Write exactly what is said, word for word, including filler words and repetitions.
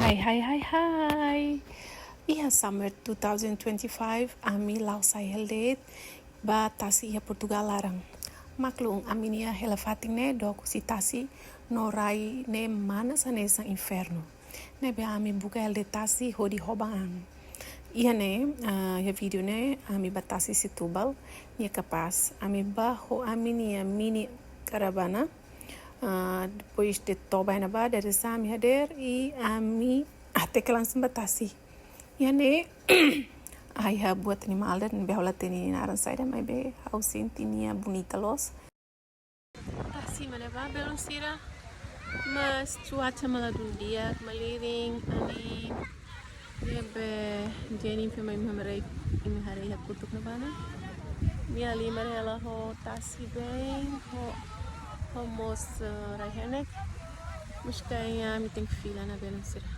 Hai, hai, hai, hai. Iha summer two thousand twenty-five, ami la'o sai hela de'it ba tasi iha Portugal laran. Maklum, ami-nia hela-fatin ne'e dook husi tasi no rai ne'e manas hanesan infernu. Ne'ebé ami buka hela de'it tasi hodi hoban an. Iha ne'e, ah, iha vídeo ne'e, ami ba tasi Setúbal, nia kapás. Ami ba ho ami-nia mini karavana. Ah, depois de toba iha ne'ebá, dadeer-saan ami hadeer i ami até ke langsung ba tasi. Iha ne'e, ai, iha buat animál ida ne'ebé ha'u la hatene naran saida, maibé ha'u sente nia bonita loos. Tasi mak ne'ebá, belun sira, mas cuaca mak ladún di'ak, malirin, anin. Ne'ebé Jenny fema imi haree, imi haree iha kotuk ne'ebá ne'e. Nia halimar hela ho tasi been, ho, ho mós, eh, rai-henek. Mas kayaknya ami tenke fila ona, belun sira.